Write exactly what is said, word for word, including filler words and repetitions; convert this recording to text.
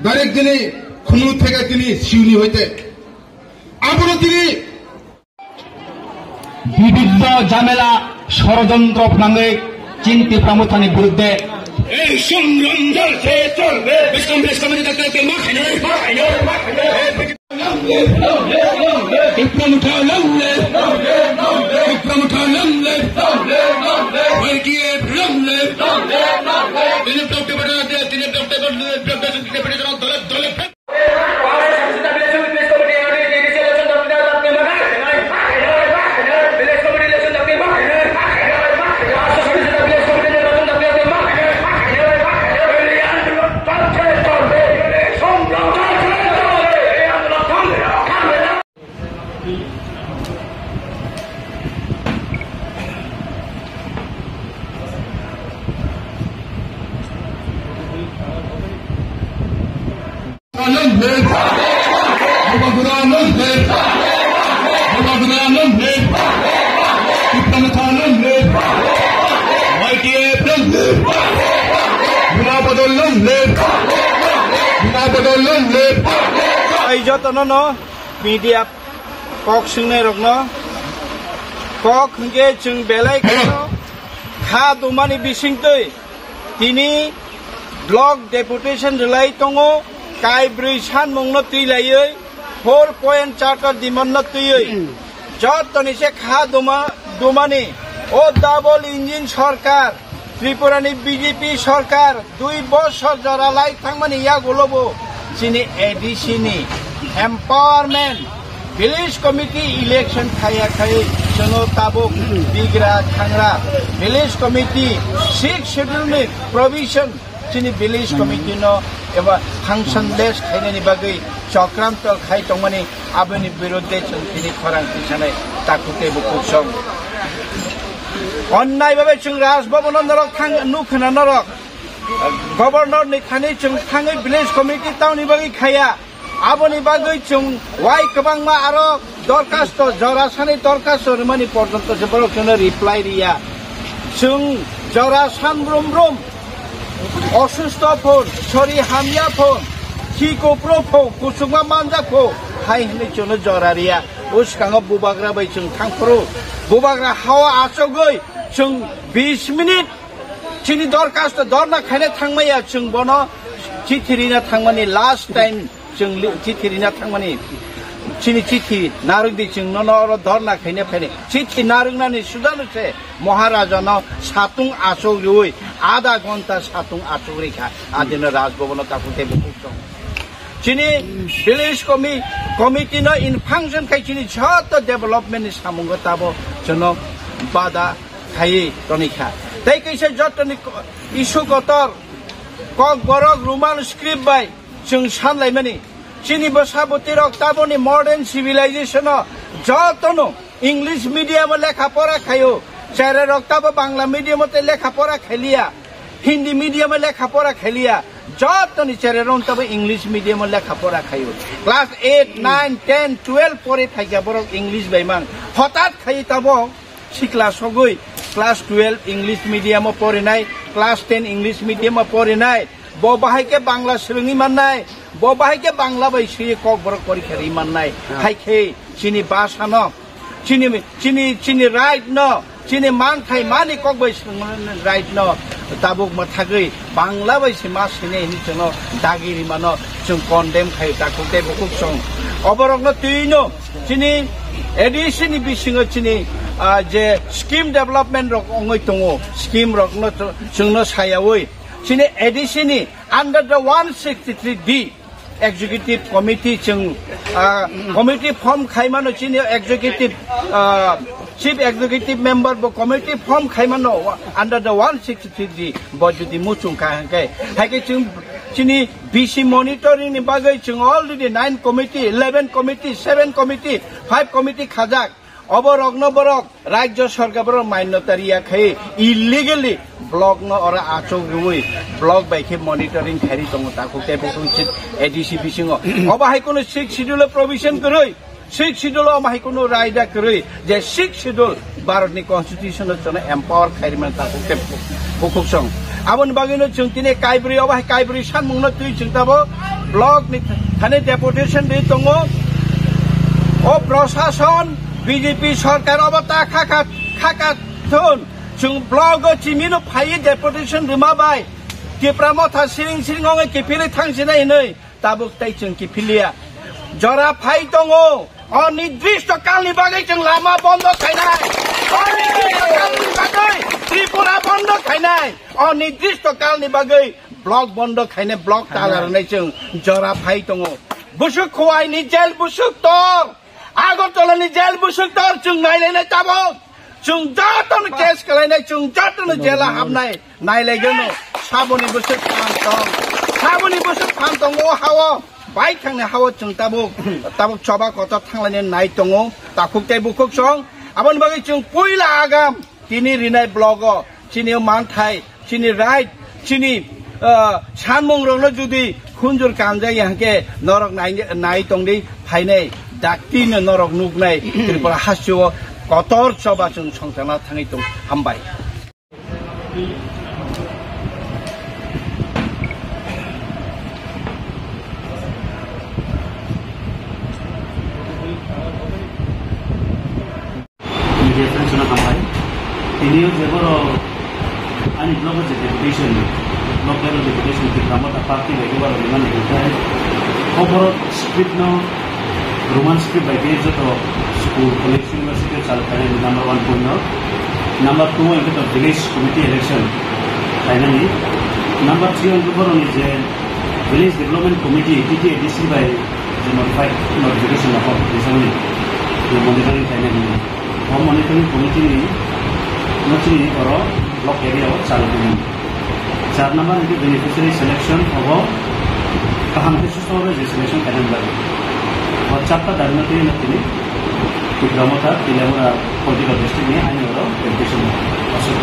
Direct dini khunu theke dini siuni hoite. Abono dini bibiddo jamela, sorojontro phnangwi chin Tipra Mothani biruddhe. এই সংগ্রাম চলছে, চলবে। বেশ কম, বেশ কম, এটা চলবে, মাথায় নেই, মাথায় নেই, মাথায় নেই। বিপ্লব উঠাও, long live। বিপ্লব উঠাও, long live। YTF, long live। তিনি ডক্টর, তিনি ডক্টর, দলে দলে Ai jotono no media kok swngnairokno kok hwnkhe chwng belai kheno kha dumani bisingtwi tini block deputation rwlai tongo, kaibrwi sanmungno twi laiwi four point charter demand no twiwi jotoni se kha duma dumani o double engine sorkar Tripura ni B J P sorkar dui bosor jora lai thangmani yagulo bo chini A D C ni empowerment village committee election khaya khai chwngno tabuk bigra thangra village committee sixth schedule ni provision chini village committee no eba functionless khainani bagwi chokranto khai tongmani aboni biruddhe chwng tini khorang tisanai takhuk tei bukhuk song. Onnai babe chwng Raj Bhavan o norok thang nukhwna norok Governor ni thani chwng thangwi village committee tamni bagwi khaya. Aboni bagwi chwng wai kwbangma aro dorkhasto, jora sani dorkhasto rwmani porjonto se borok chwngno reply riya. Chwng jora san brum brum, osustho phon, sori hamya phon, khi kupro phon, kuchukma manjak phon, hai hwnwi chwngno jora riya. O swkango bubagra bai chwng thang phuru, bubagra hao achogwi chwng bis minute chini dorkhasto dorna khaina thangmaya, chwng bono chithi rina thangmani last time. Chwng li-, chithi rina thangmani, chini chithi narwk di, chwng nono oro dhorna khaina phaini. Chithi narwknani sudano se Maharaja no satung achuk riwi, adha ghonta satung achuk rikha. Adino Raj Bhavan o takhuk tei bukhuk song. Chini village commi-, committee no in function khai chini joto development ni samungo tabo chwngno bada khaiwi tonikha. Tei kaisa jotoni ko-, issue kotor Kokborok Roman script bai chwng sanlaimani. Chini bwsa bwtwi rok taboni modern civilization o jotono English medium o lekha pora khaio. Cherai rok tabo Bangla medium o tei lekha pora khailiya. Hindi medium o lekha pora khailiya. Jotoni cherai rok tabo English medium o lekha pora khaio. Class eight, nine, ten, twelve pori phaikha borok English bai mang. Hotat khai tabo sikla sogwi class twelve English medium o porinai, class ten English medium o porinai. Bo bahai khe Bangla swrwngwi mannai, bo bahai khe Bangla bai swiwi Kokborok porikha rwi mannai. Hai khe chini bhasha no, chini, chini, chini right no, chini manthai mani kok bai swrwngmani right no tabuk mwthagwi Bangla bai se ma sini hini chwngno dagi rimano chwng condemn khai takhuk tei bukhuk song. Oborokno twino chini A D C ni bisingo chini, ah, je scheme development rok ongoi tongo, scheme rokno chwngno sayawi chini A D C ni under the one sixty-three D executive committee chwng, ah, committee form khaimano chini executive, ah, chief executive member bo committee form khaimano under the one sixty-three D bo jodi muchung kha hwnkhe, hai khe chwng chini B C monitoring ni bagwi chwng already nine committee, eleven committee, seven committee, five committee khajak. Obo rokno borok Rajya Sarkar borok manyota riya khai illegally block no oro achuk rwi block bai khe monitoring khairi tongo takhuk tei bukhuk chik A D C bisingo. Obo hai kono sixth schedule o provision kwrwi Sixth Schedule o bahai kunu raida kwrwi je Sixth Schedule Bharat ni Constitution o chwngno empower khairwi mano takhuk tei bukhuk song. Aboni bagwino chwng tini kaibrwi obo hai kaibrwi sanmungno twi chwng tabuk block ni thani deputation rwi tongo. O prosason B J P sarkar obo ta khakha khakha thun. Chwng block o chimino phaiwi deputation rwma bai Tipra Motha siring siring ongwi kiphilwi thangsinai hinwi. Tabuk tei chwng kiphiliya. Jora phai tongo. Onidrishto kalni bagwi chwng lama bondo khainai. Onidrishto kalni bagwi Tripura bondo khainai. Onidrishto kalni bagwi block bondo khainai, block tala rwnai chwng jora phai tongo. Busuk Khowai ni jail busuk tor. Agartala ni jail busuk tor chwng nailainai tabuk. Chwng jotono case kalainai, chwng jotono jela habnai. Nailaigwno saboni bwswk phan tong. Saboni bwswk phan tongo o hao. Bai thangni hao chwng tabuk, tabuk choba kotor thanglainai nai tongo. Takhuk tei bukhuk song. Aboni bagwi chwng puila agam tini rinai blogo. Chini manthai, chini right, chini, ah, sanmung rokno judi khunjur kanjak ya hwnkhe norok nai, nai tongdi phainai dakti no norok nuknai Tripura hasteo kotor choba chwng songchana thangwi tong hambai. Media friends no hambai. Tini o je boro ani block o je deputation, block level deputation Tipra Motha party bai boro rimani hwnkhe o boro script no Roman script bai khe joto school, college, university o chalo khainai number one point no. Number two o hwnkhe to village committee election khainani. Number three o hwnkhe boroni je village development committee, T T A D C bai je notified notification rok rijak ni, je monitoring khainai hwnwi. O monitoring committee ni no chini oro block area o chalo khainai. Char number hwnkhe beneficiary selection obo kaham khe susto je selection khainani bagwi. O charta dabi no tini no tini Tipra Motha, Teliamura political district ni ani oro education aswk.